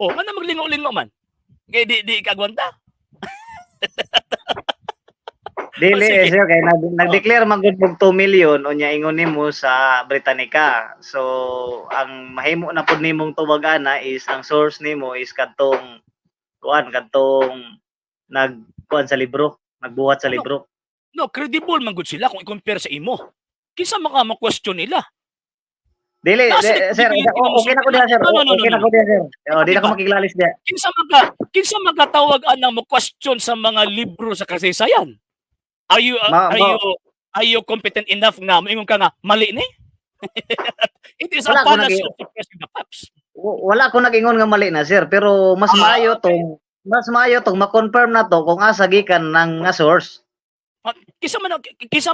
Oh, ano maglingaw-lingaw man? Kay di ka agwanta. Dili Oh, sige. eh, sir, kay nag-declare man gud og 2 million, unya ingon nimo sa Britannica. So ang mahimo na pud nimong tubag ana is ang source nimo is kadtong kuan, kadtong nag kuan sa libro, nagbuhat sa Ano? libro. No, credible man gud sila kung i-compare sa imo. Kinsa maka ma-question nila? Dili, Nasa sir, credibility mo okay na ko diha, sir. No, no, no, Okay no, na no. ko diha, sir. Oh, di na ko Diba? makiglalis diha. Kinsa makatawag anang mo question sa mga libro sa kasaysayan? Are you are you competent enough nga moingon ka nga mali ni? It is a Wala ko fallacy of suppressing the facts. Wala ko nag-ingon nga mali na, sir, pero mas maayo tong mas maayo tong ma-confirm na to kung asa gikan ng nga source. Kinsa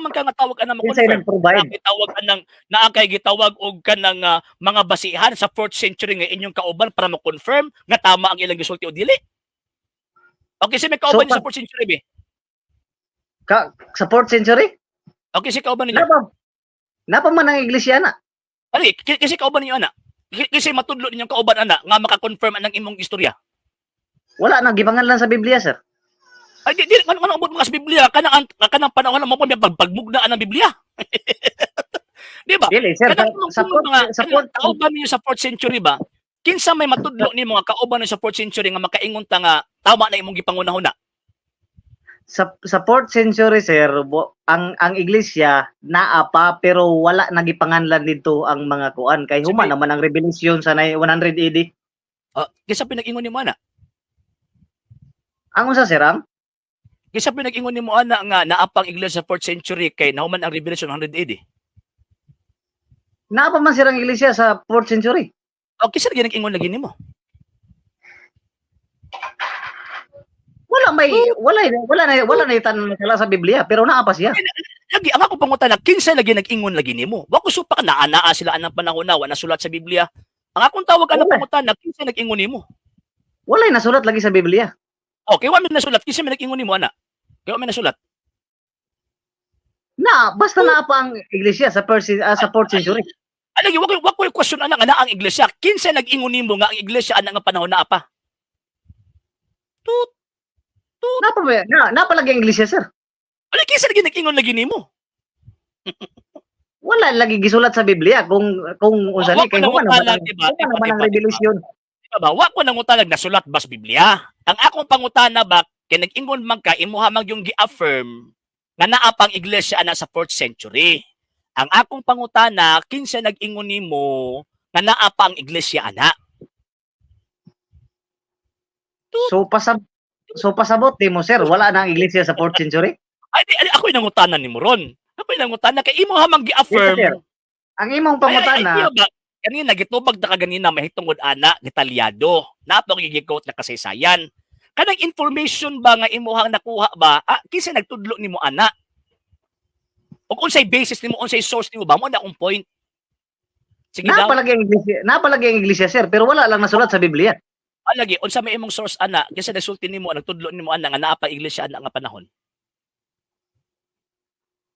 man ka nga tawag anang Kinsay mo-confirm? nag-provide. Naa anang naa kay gitawag og kanang mga basihan sa 4th century nga inyong kauban para mo-confirm nga tama ang ilang gisulti o dili? Okay, si may kauban So, niyo sa 4th century be? Sa 4th century? Okay, si kauban ninyo. Napa man ang iglesia na. Ano, kasi kauban ninyo ana. Kasi matudlo ninyong kauban ana nga maka-confirm anang imong istorya. Wala na gipanganlan sa Biblia, sir. Ay di ano abot mga sa Biblia kanang panahon mo pa pagmugna ang Biblia. Di ba? Dili, sir, Kanang sa mga sa kanang fourth kauban ninyo sa 4th century ba? Kinsa may matudlo ni mga kauban ninyo sa 4th century nga makaingon ta nga tama na imong gipangunahuna? Sa 4th century, sir, ang iglesia naa pa pero wala nagipanganlan didto ang mga kuan kay human Sige. naman ang revelation sa 100 AD. Kinsa pinag-ingon nimo ana? Ang unsa, sir, ang Kinsa pinag-ingon nimo ana nga naa pang iglesia sa 4th century kay nahuman ang revelation 100 AD? Naa pa man, sir, ang iglesia sa 4th century. O kinsa lagi nag-ingon lagi nimo? Wala may wala na tanan sala sa Biblia pero naa pa siya. Lagi ang ako pangutana, kinsa lagi nag-ingon lagi nimo? Wa ko supa ka naa naa sila anang panahon na wa nasulat sa Biblia. Ang akong tawag anang Wala. pangutana, kinsa nag-ingon nimo? Wala nasulat lagi sa Biblia. Okay, wa man nasulat, kinsa may nag-ingon nimo ana? Kay wa man nasulat. Na basta naa pa ang iglesia sa 4th century. Ay, lagi wa ko question ana nga naa ang iglesia. Kinsa nag-ingon nimo nga ang iglesia ana nga panahon naa pa? Tut. Naa pa lagi ang iglesia, sir. Ala, kinsa lagi nag-ingon lagi nimo? Wala lagi gisulat sa Biblia kung unsa Wa ni ko kay human naman nangutana, ang di ba? human Di ba, naman di ang ba, di ba? revelation. Di ba? Wa ko nangutana nasulat ba sa Biblia? Ang akong pangutana ba kay nag-ingon man ka, imuha man yung gi-affirm nga naa pang iglesia ana sa 4th century. Ang akong pangutana, kinsa nag-ingon nimo nga naa pa ang iglesia ana? So pasabot nimo, sir, wala na ang iglesia sa 4th century? Ay, di, ay, ako'y nangutana nimo ron. Ako'y nangutana kay imo hamang gi-affirm. Yes, sir. Ang imong Ay, ay, ay, pangutana, kuya ba, kanina gitubag na ka ganina mahitungod ana detalyado. Naa pa gi-quote na kasaysayan. Kanang information ba nga imuhang nakuha ba? Ah, kinsa nagtudlo nimo ana? Ug unsay basis nimo, unsay source nimo ba? Mo na akong point. Sige daw. Naa pa lagi ang iglesia, sir, pero wala lang nasulat sa Biblia. Ah, lagi unsa may imong source ana? Kinsa nagsulti nimo, nagtudlo nimo ana nga naa pa iglesia ana nga panahon?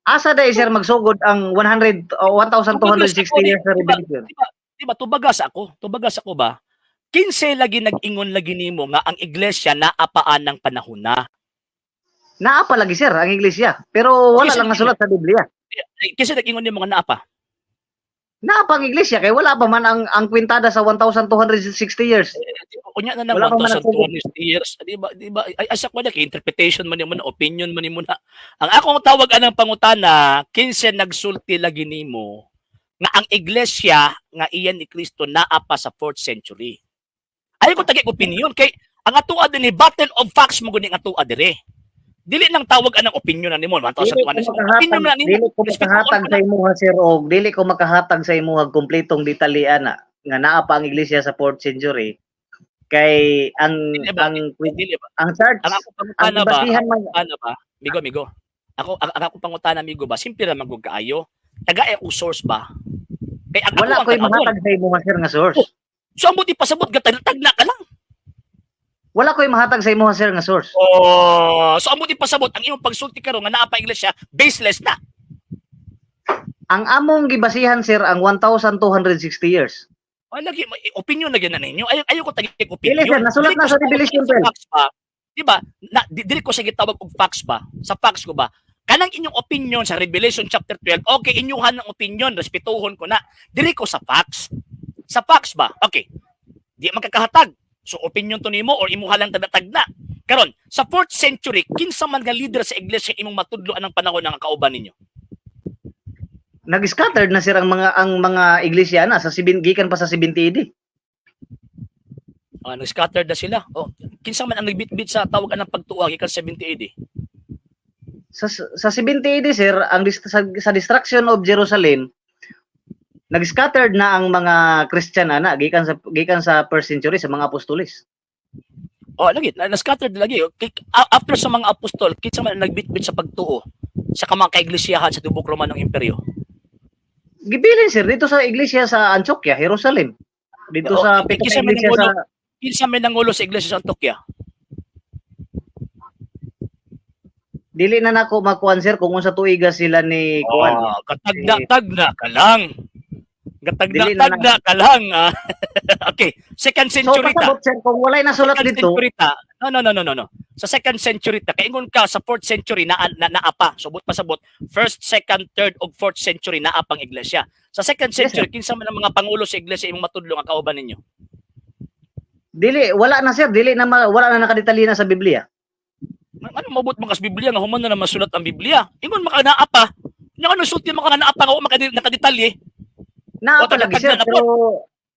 Asa dai, sir, magsugod ang 100 o 1260 years sa revelation? Di ba tubagas ako ba? Kinsa lagi nag-ingon lagi nimo nga ang iglesia naa pa anang panahon na? Naa pa lagi, sir, ang iglesia, pero wala Okay, lang sige. nasulat sa Biblia. Kinsa nag-ingon nimo nga naa pa? Naa pa ang iglesia kay wala pa man ang kwintada sa 1260 years. Unya na nang Wala pa man 1,200 years. Di ba? Ay, asa ko na kay interpretation man nimo na, opinion man nimo na. Ang akong tawag anang pangutana, kinsa nagsulti lagi nimo nga ang iglesia nga iyan ni Kristo naa pa sa 4th century? Ay ko tagi opinion kay ang atoa dinhi, battle of facts mo guni ang atoa dire. Dili nang tawag anang opinion na nimo 1,200 Dili ko opinion makahatag, na nimo. dili ko makahatag sa imuha, sir, og dili ko makahatag sa imuha kompletong detalye ana nga naa pa ang iglesia sa 4th century kay ang Dili ba? ang Dili ba? ang church Ang akong ang pangutana ba, basihan man ano ba? Migo, migo. Ako ang akong pangutana, migo ba, simple ra man gud kaayo. Taga akong source ba? Kay ang Wala ako ang ko'y tan-awon. mahatag sa imuha, sir, nga source. So ang buti pasabot ka tagna ka lang. Wala ko'y mahatag sa imuha, sir, nga source. Oh, so ang buti pasabot ang imong pagsulti karon nga naa pa iglesia, baseless na. Ang among gibasihan, sir, ang 1260 years. Ay, lagi opinion lagi na ninyo. Ayaw ayaw ko tagig opinion. Dili, sir, nasulat Dili ko na sa Revelation sa 12. facts ba? Di ba? Na, dili ko sa gitawag og facts ba? Sa facts ko ba? Kanang inyong opinion sa Revelation chapter 12, okay, inyuhan ang opinion, respetuhon ko na. Dili ko sa facts. Sa facts ba? Okay. Di magkakahatag. So opinion to nimo or imuha lang tadatag na. Karon, sa 4th century, kinsa man nga leader sa iglesia imong matudlo anang panahon ang kauban ninyo? Nag-scattered na sir ang mga iglesia na sa 7 gikan pa sa 70 AD. Ah, nag-scatter na sila. Oh, kinsa man ang nagbitbit sa tawag anang pagtuo gikan 70 AD? Sa 70 AD, sir, ang sa destruction of Jerusalem, nag-scattered na ang mga Christian ana gikan sa first century sa mga apostoles. Oh, lagi na, na-scattered lagi. After sa mga apostol, kinsa man ang nagbitbit sa pagtuo sa kamang kaiglesiyahan sa tibok Romanong Imperyo? Gibilin, sir, dito sa iglesia sa Antioquia, Jerusalem. Dito Oo, sa pito kinsa ka man iglesia sa Kinsa man nangulo sa iglesia sa Antioquia? Dili na nako makuan, sir, kung unsa tuiga sila ni kuan. Oh, katagna-tagna ka lang. Dili na Katagna-tagna ka lang. Ah. Okay, second So century ta. pasabot, sir, kung walay nasulat Second dito, century ta. No, no, no, no, no, no. Sa second century ta, kaingon ka sa fourth century na, na naa pa. Subot pasabot, first, second, third ug fourth century naa pang iglesia. Sa second Yes, century, kinsa man ang mga pangulo sa iglesia imong matudlo ang kauban ninyo? Dili wala na, sir, dili na wala na nakadetalye na sa Biblia. Ano mabot mo kas Biblia nga human na na masulat ang Biblia? Ingon maka naa pa. Nya ano sulti mo ka naa pa nga wa maka nakadetalye. Naa O, pa lagi, sir, tagna na pero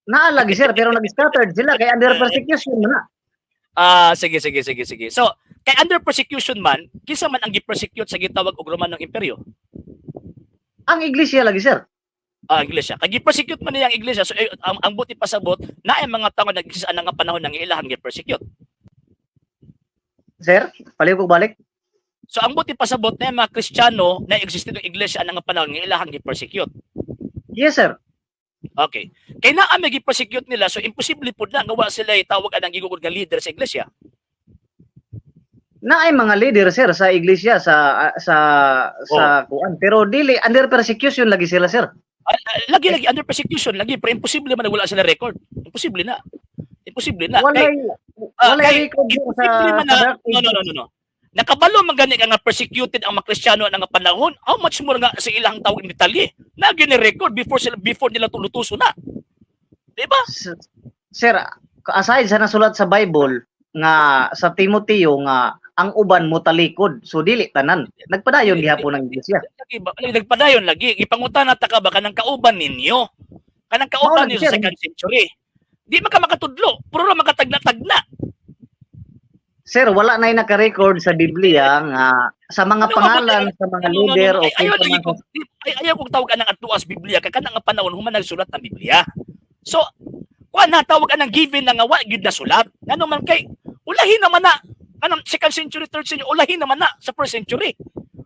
naa lagi, sir, pero nag-scattered sila kay under persecution na. Ah, sige, sige, sige, sige. So, kay under persecution man, kinsa man ang gi-persecute sa gitawag og Romanong Imperyo? Ang iglesia lagi, sir. Ah, ang iglesia. Kay gi-persecute man niya ang iglesia, so eh, ang buti pasabot, na ang mga tao nag-exist anang nga panahon ng ilahang gi-persecute. Sir, paliw ko balik. So ang buti pasabot na yung mga Kristiyano na exist ng iglesia anang nga panahon ng ilahang gi-persecute. Yes, sir. Okay. Kay naa may gi-persecute nila, so imposible pud na nga wa sila itawag anang gigugod nga leader sa iglesia. Naay mga leader, sir, sa iglesia sa kuan, pero dili under persecution lagi sila, sir. Ah, ah, lagi lagi under persecution lagi, pero imposible man na wala sila record. Imposible na. Imposible na. Walay Kay, walay kay record, sir, sa, imposible man sa na Dark no, no, no, no, no. Nakabalo man gani ka nga persecuted ang mga Kristiyano nga panahon, how much more nga sa ilang tawag ni detalye. Na gyud record before sila before nila tulutuso na. Di ba? Sir, aside sa nasulat sa Bible nga sa Timoteo nga ang uban mo talikod, so dili tanan. Nagpadayon gihapon ang iglesia. Lagi ba? Lagi, nagpadayon lagi. Ipangutan na ta ka ba kanang kauban ninyo? Kanang kauban Mao lagi, ninyo sa sir. second century. Di man ka makatudlo. Puro ra makatagna-tagna. Sir, wala na naka-record sa Biblia nga sa mga Ano, pangalan sa mga No, no, no, leader no. o Ay, ayaw kung lagi sa ko, ay, ayaw kong tawag anang atuas Biblia kay kanang nga panahon human nagsulat ang Biblia. So, kuan na tawag anang given na nga wa gyud nasulat. Ngano man kay ulahin naman na kanang second century, third century, ulahin naman na sa first century.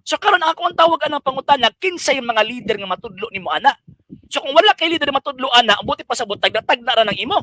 So karon ako ang tawag anang pangutana, kinsay mga leader nga matudlo nimo ana? So kung wala kay leader nga matudlo ana, ang buti pa sa tagna tagna ra nang imo.